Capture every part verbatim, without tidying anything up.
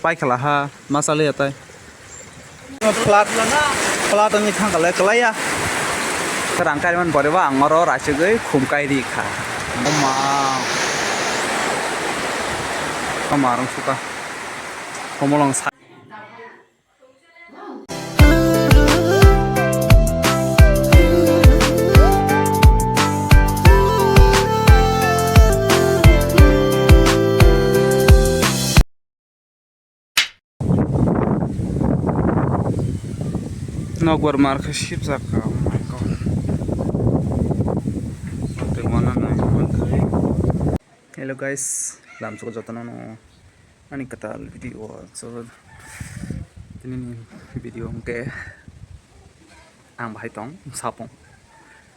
Pai khala ha, ma chaliya tai. Flat, flat wngwi thang khala kwlaiya. Rang kaiman pore ba ang oro rachigwi khum kai ri kha. Oma. Oma rang suka. Komolong sa. Nokbar mar khe sibjak kha, oh my God. Tei wana nai manthai. Hello guys, lamsok jotono no ani kwtal video o. So, tini ni video hwnkhe ang bahai tong sapung.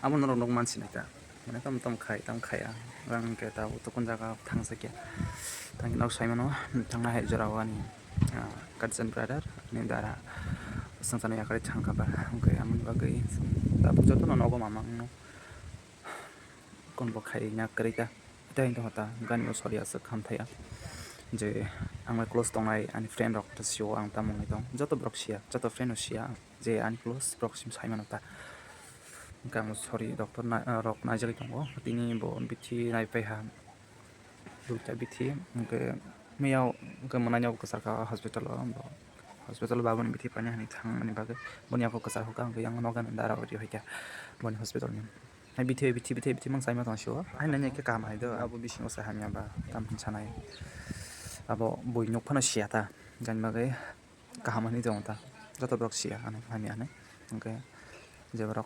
Abo norok nuk mansinai ta. Mane tam tam khai, tam khaya. Rang hwnkhe tabuk tukun jaga thangsa khe. Thangwi nok saimano, thangna hai jora o ani, ah, cousin brother, ani dara. Swngcharno yakarwi thangkha ba. Hwnkhe amoni bagwi tabuk jotono nogo mamang no. Kon bo khai na kwrwi ta. Tei hwnkhe hota gani o sori aswk ham thaya. Je ang bai close tongnai ani friend rok ta sio ang tamo wngwi tong. Joto borok sia, joto friend no sia. Je ani close borok sim sai mano ta. Hwnkhe ang sorry doctor na-, ah, rok naijagwi tongo. Tini bo bithi naipai ha. Duita bithi, hwnkhe miyao hwnkhe mwnaino bo kwchar kha hospital o. Bo hospital o babuni bithi paina hinwi thangmani bagwi boni yago kwchar hwnkha, hwnkhe yang nogo dara ori hoikha boni hospital ni. Hai bithi, bithi, bithi, bithi mang saima tong sio. Hai nani khe kaham hai do. Abo bisingo se hamya ba tam hinwi sanai. Abo bui nuk phano siya ta. Jani bagwi kaham hinwi tongo ta, joto borok siya hinwi hamya hinwi. Hwnkhe je borok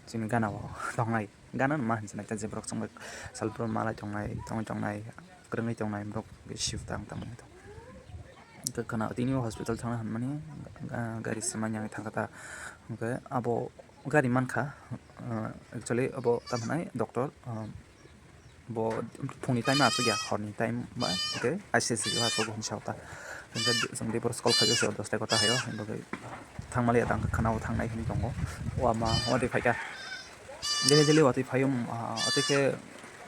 chini gana o tongnai, gana no ma hinwi sinai ta, je borok chwng bai salbrum malai tongnai, tongwi tongnai, kwrwngwi tongnai borok siyok ta ang tamo hinwi tong. Hwnkhe khwna tini o hospital thangna hinmani ga-, gari se manya wngwi thangkha ta. Hwnkhe abo gari mankha, ah, actually abo tamo hinai doctor, ah, Bo phungni time aswk ya, horni time ba hwnkhe I C C o aswk hinwi sao ta. Hwnkhe chwng tei borok call khaio, se dos ta egarota haio, hwnkhe thangmaliya tang khwna o thangnai hinwi tongo. O ama watwi phaikha. Daily daily watwi phaio, ah, watwi khe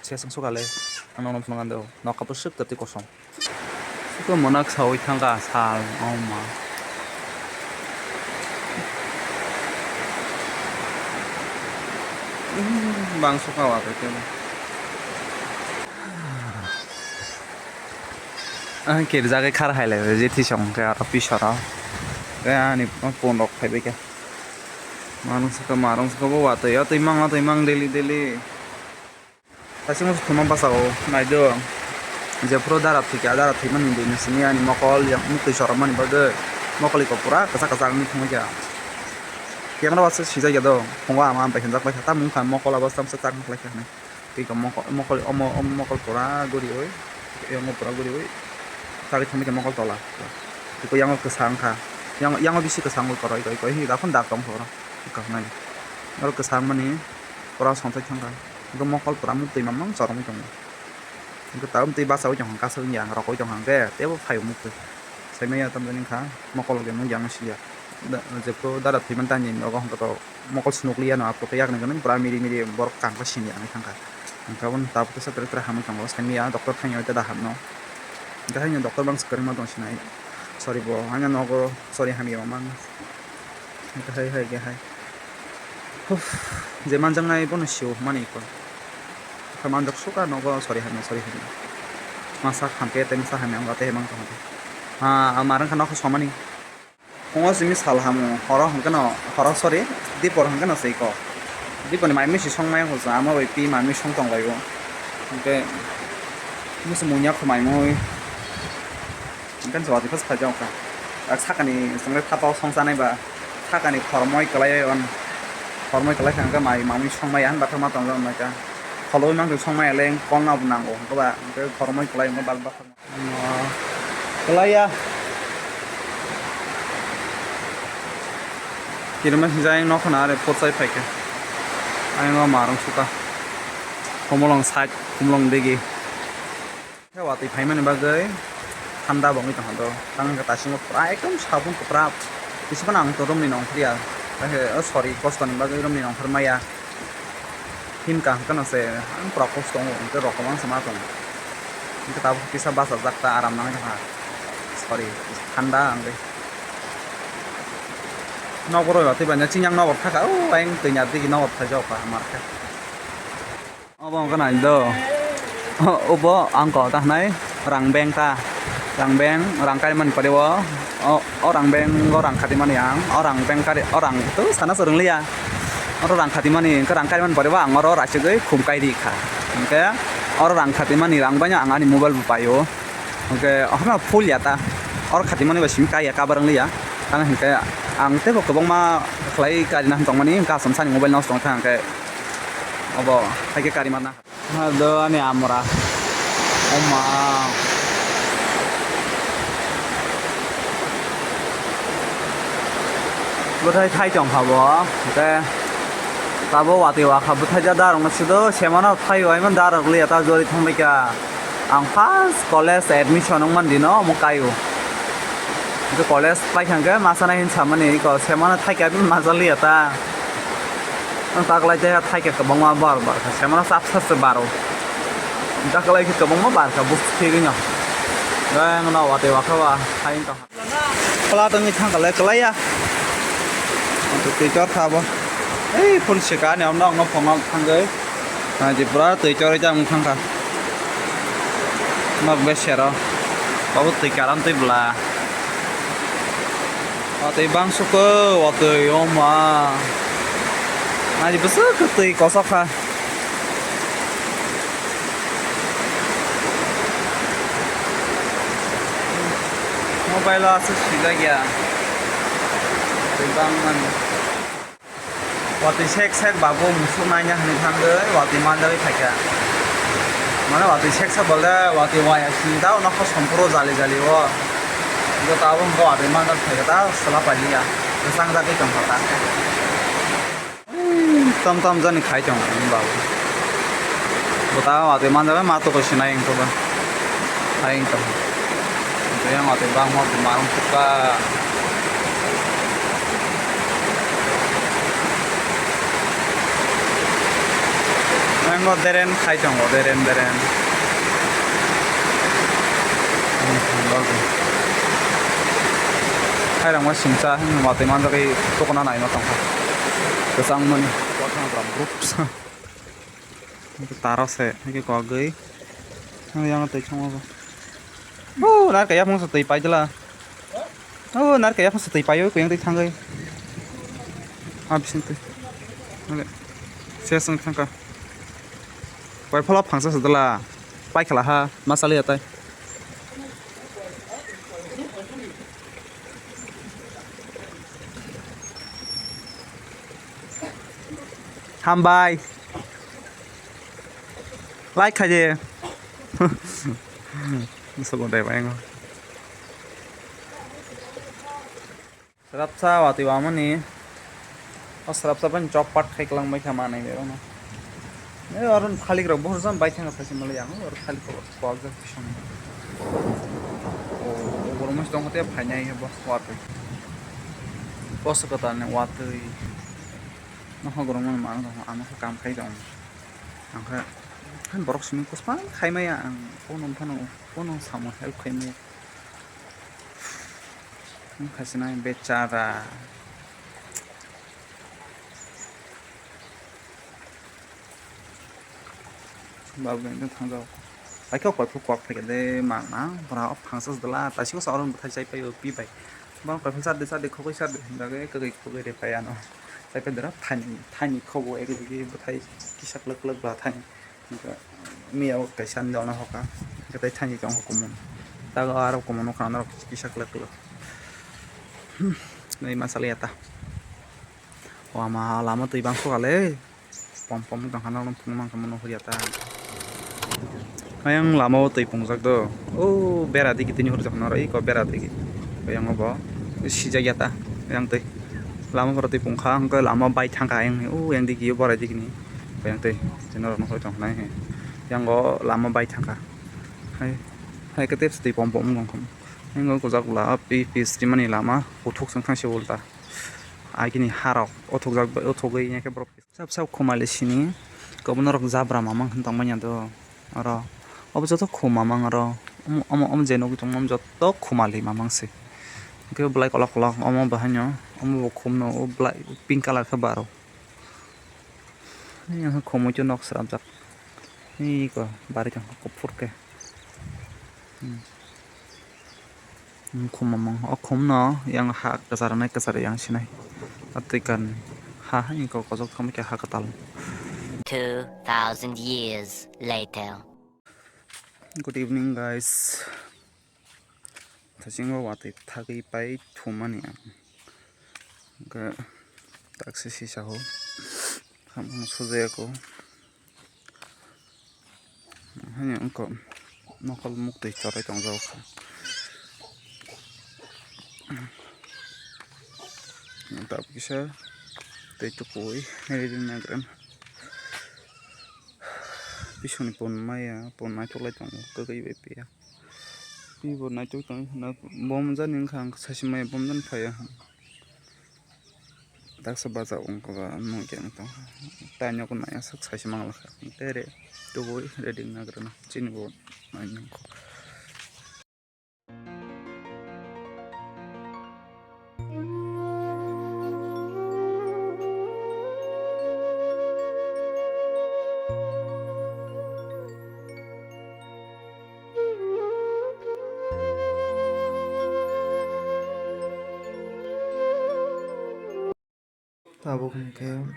se chwng sukha le ang nono phunukha do. Nokha bwswk twtwi kosom. Suka monak sawi thangka sal, oh ma. Bang suka wa khe. Ang kirjagwi khar hai lai je thisong khe aro pisora. Khe ani phone rok phaibai khe. Manung suka marung suka bo watwi, watwi mang, watwi mang daily daily. Kaisa masa thuma basa o naido. Jephuru dara thwikha, dara thwimani bini simi ani mokol yang muktwi choromani bagwi mokol iko pura kwchak kwchak wngwi thangwi kha. Camera o aswk swijak ya do, phungo ama bai hinjak lai kha, tamo wngkha mokol abo tamsa chak wng lai kha hinwi. Tei mokol, mokol omo, omo mokol pura guriwi, yango pura guriwi chagwi thangwi kha mokol tola. Tei yango kwsa wngkha, yang, yango bisi kwsa wngwi koroi koi koi hinwi daphuru dak tong phuru wngkha hinwi. Oro kwsa wngmani pura songchai thangkha. Hwnkhe mokol pura muktwi mamang choromwi tongo. Hwnkhe tabuk twi bachaui tongkha, kaisa wngya ang rokoi tongkha hwnkhe teibo phai muktwi. Saimanya tamjani wngkha mokol rokni mung yang siliya. Da-, jephuru dara thwimani tamni nogo hwnkhe to mokol swnukliya no, aphuru khe yakni gwnang pura miri miri borok kangkhe sini yang thangkha. Hwnkhe aboni tabuk kisa tere tere hamwi tongo, saimanya doctor thangya tei da hamno. Hwnkhe haino doctor bangsa kwrwngma tong sinai. Sorry bo, haino nogo sorry hamya mamang. Hwnkhe hai hai khe hai. Huf, je manjaknai bono sio hwnmani kho. Kha manjak suka nogo sorry hwnwi, sorry hwnwi. Masa hamkhe tei masa hamya wngkha tei mang tongkha. Ha, ang marwngkha nokha somani. Phungo simi sal hamu, horo hwnkhe no, horo sorry, dipor hwnkhe no se kho. Diporni mai mui si songmaya kho sa, amo bai pi mai mui song tonglaio. Hwnkhe musu munya kho mai mui. Hwnkhe se watwi phas khaijak kha. Ak sakani chwngno thapao songchanai ba, sakani khormoi kwlai on. Khormoi kwlai kha hwnkhe mai mamwi songmaya hwn bathang ma tongjak nai kha. Kholoi mangtwi songmaya le kolna bo nango hwnkhe ba, hwnkhe khormoi kwlai hwnkhe bak bathang. Kwlaiya. Kirima sijai nokho na are potsai phaikha. Ayang o marung suka. Khumulwng side, khumulwng digi. Watwi phaimani bagwi thanda bo wngwi tongkha do. Tang wngkha tasingo pura ekdom sabun kwprak. Bisi phano ang to romni nongkhorya. Tei, oh, sorry, kostoni bagwi romni nongkhor maya. Himkha hwnkhe no se ang pura kosto wngo, hwnkhe rok kwbang se ma tongo. Hwnkhe tabuk kisa bachajak ta aram nangwi tongkha. Kori thanda ang de. Nokbo roi watwi banya chini ang nokbo thaka o ayang twi nya digi nokbo thai jok ka mar khe. Obo wngkha nai do. Obo ang kok ta hwnai rang bank ta. Rang bank, rang kaimani pore o. O, o rang bank o rang khatimani ang. O rang bank kari, o rang to sana swrwng liya. Oro rang khatimani, hwnkhe rang kaimani pore o ang oro rachigwi khum kai ri kha. Hwnkhe oro rang khatimani rang bai no ang ani mobile bo pai o. Hwnkhe, oh, no, full ya ta. Or khatimani bai simi kaiya, kabar wng liya. Tamo hinkhe ang teibo kwbangma khlai karina hwn tongmani, hwnkhe aswk sani mobile nosto wngkha, hwnkhe obo hai khe kari mana. Ha, do ani amra. Oma. Bwthai thai tong kha bo, hwnkhe tabuk watwi wakha bwthai ja darwk no sudo, semano thai waiman darwk liya ta jori thangbai kha. Ang first college admission wngmani dino omo kai o. Hwnkhe college paikha hwnkhe masa nai hinwi samani eko semano thaika masa liya ta. Ang taklai tei thaika kwbangma bar bar kha semano chapsa se baro. Taklai khe kwbangma bar kha buphigwino. Tei ang no watwi wakha ba hai wngkha. Pla tongwi thangkha le kwlaiya. Twi chor kha bo. Ei phul sika ani omno ongno phongo thangwi. Naidi pura twi chorwi jang thangkha. Nok besero. Obo twi karan twi bla. Watwi bangsuko watwi oma. Naidi bwswk twi kosok kha. Mobile o aswk swijak ya. Twi bangmani. Watwi sek sek babu musuk naina hwnwi thangwi watwi manjagwi phaikha. Mane watwi sek sek bolde watwi waya sini da nokho somporo jali jali o. Bo tabuk hwnkhe watwi manjak phaikha ta swla pailiya. Bwsang jagwi tongkha ta. Tam tam jani khai tong ang babu. Bwta watwi manjak ma to sinai ang to ba. Hai ang to. Yang watwi bang ma ma ang to ka. Ang deren khai tong deren deren. Khairangma singcha watwi manjagwi tukuna naima tongkha. Kwchangmani. Taro se, hake kogwi. Yang twi thangma bo. Oh, narke yapung se twi paidela. Oh, narke yapung se twi paio, kuyang twi thangwi. Ha, bising twi. Oke. Ses wng thangka. Koi phala phangsa se dela. Pai khala ha, masali atai. Hambai. Like khaidi. Musa bo dai bai ngo. Srapsa watwi wamani. O srapsa bai chok pat khai kwlang bai kha manai bai rokno. E oro thalik rok bohrok jam bai thangna phaisi malai ang oro thalik rok kwak jak bisong. O borok masi tong hote phainai bo watwi. Koso kwtal ni watwi. Nohok rok mano mano tong ano kam khai tong. Ang kha borok simi kwchang khai maya ang kono phano kono samo help khai maya. Wng kha sinai bechara. Babu beng thangjao. Paikha koi phuru kwak phaikha de mang mang bwra o phangsa se dwla taisiko sa oro bwthai chai paio pi bai. Bang koi phuru char de char de khogoi char de hinjagwi kwgwi khogoi de pai ano. Chai pai dwra thani thani khobo ek lagi bwthai kisa kwlwk kwlwk bwla thani. Hwnkhe miya o kaisa ani dogano hoka, hwnkhe tei thani tongo kumun. Tago aro kumun nukha norok kisa kwlwk kwlwk. Hmm, nai ma salai ya ta. Wama lama twi bang sukha le. Pom pom wng tongkha norok phunukma wngkha mano horiya ta. Ayang lama o twi pungjak do. O bera digi tini hurjak norok iko bera digi. Ayang obo sijak ya ta. Ayang twi. Lama bora twi pungkha hwnkhe lama bai thangkha ayang ni. O yang digi o borai digi ni. Yang tei, tei norok nukhui tongkha nai he. Yang o lama bai thangkha. Hai, hai khe tei twi pom pom wng tongkha. Yang o gojak bwla, pi, pi srimani lama, kuthuk chwng thang se ulta. Agini harok, o thukjak bai, o thugwi yang khe borok. Sab sab khumali sini, kwbangma norok jabra mamang hwn tongmani do. Oro, obo joto khum mamang oro. Omo, omo, omo je nugwi tongo, omo jotto khumali mamang se. Hwnkhe belai kolok kolok, omo bahaino, omo bo khumno, o belai pink colour khe baro. Yang khumui chwng nok swnamjak. Iko bari tong kuphur khe. Hmm. Hmm, khum mamang, o khumno yang ha kwchar nai kwchar yang sinai. Atwi kan ha hai iko kosok thangma khe ha kwtal. Two thousand years later. Good evening, guys. Thasingo watwi thagwi pai thumani ang. Hwnkhe taksi sisa o hamung sujaya ko. Hani wngkha nokol muktwi chorwi tongjago kha. Tabuk kisa tei tukui reading nagrana. Bisingni pon maya, pon naitok lai tongo, kwkwi bai piya. Pibo naitok tong, na bomjani wngkha, ang sasi maya bomjani phaiya. Taksa bacha wngkha ba, nungya wngkha. Taino ko naya sak sasi mangla kha. Tere, tubui reading nagrana, chini bo nai nangkho. Tabuk hwnkhe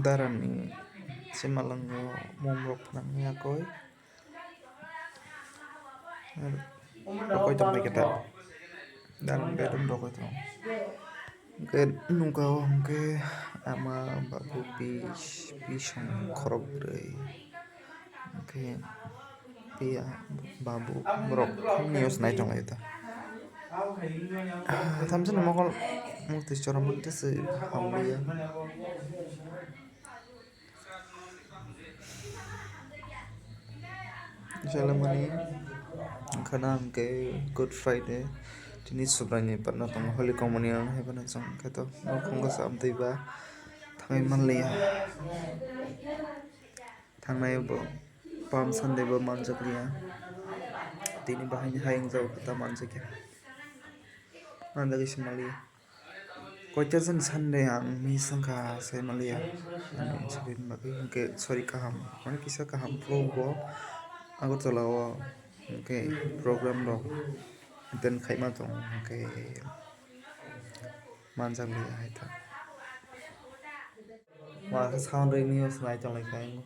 darani simalwngo mom rok phwnangya koi. Rokoi tongbai khe ta. Darani bedroom rokoi tong. Hwnkhe nukha o hwnkhe ama babu bis, bisong khorok bwrwi. Hwnkhe. Piya, babu, borok news nai tong lai ta. Thamsa ni mokol mukti chwrwng mukti se hamliya. Salamani khana hwnkhe Good Friday. Tini Subraini patna tongo, Holy Communion hai phano chwng khe to nokhungo sa amtwi ba thangwi manliya. Thangnai bo Palm Sunday bo manjakliya. Tini bahai ni hayung jao khe ta manjakya. Manjagwi se maliya. Koita jani Sunday ang miss wngkha se maliya. Ani incident bagwi hwnkhe sorry kaham. Mane kisa kaham phuru bo Agartala o hwnkhe program rok attend khaima tong hwnkhe manjakliya hai ta. Masa sound rwini o swlai tonglaikha.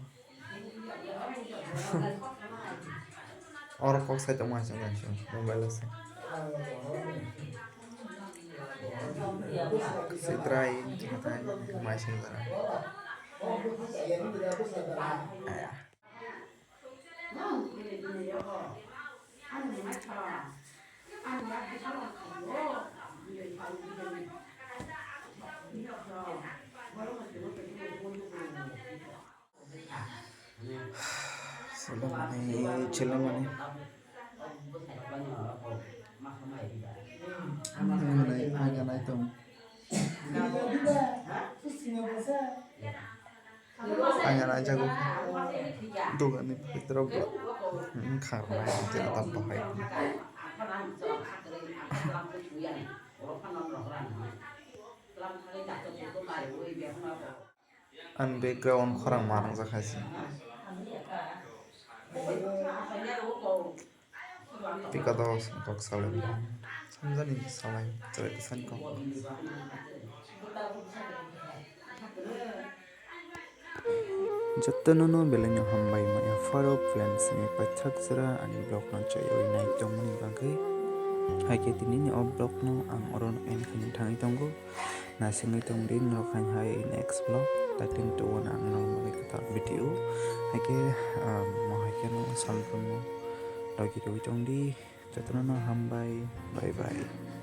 Oro kok sai tongma hai chwng mobile o se. Sitrai, sitrai, mai sing jara. Chilamani, chilamani. Ang ganai, ang ganai tong. Ang ganai jago. Dogan ni bhitor o bo. Hmm, kharnai, tei tam bahai. Ani background khorang ma wngjak hai se. Pika dos kok salai. Samjani salai, chwrai tisani kok. Jotono no belai no hambai maya pharo friends ni paithak jora ani vlog no chayoi nai tongmani bagwi. Hai khe tini ni o vlog no ang oro no end khaina thangwi tongo. Naisingwi tongdi norok hai hai next vlog. Taiting tuwan ang norok bagwi kwtal video. Hai khe, um, mo hai khe no salbrumno logi rwi tongdi. Jotono no hambai. Bye bye.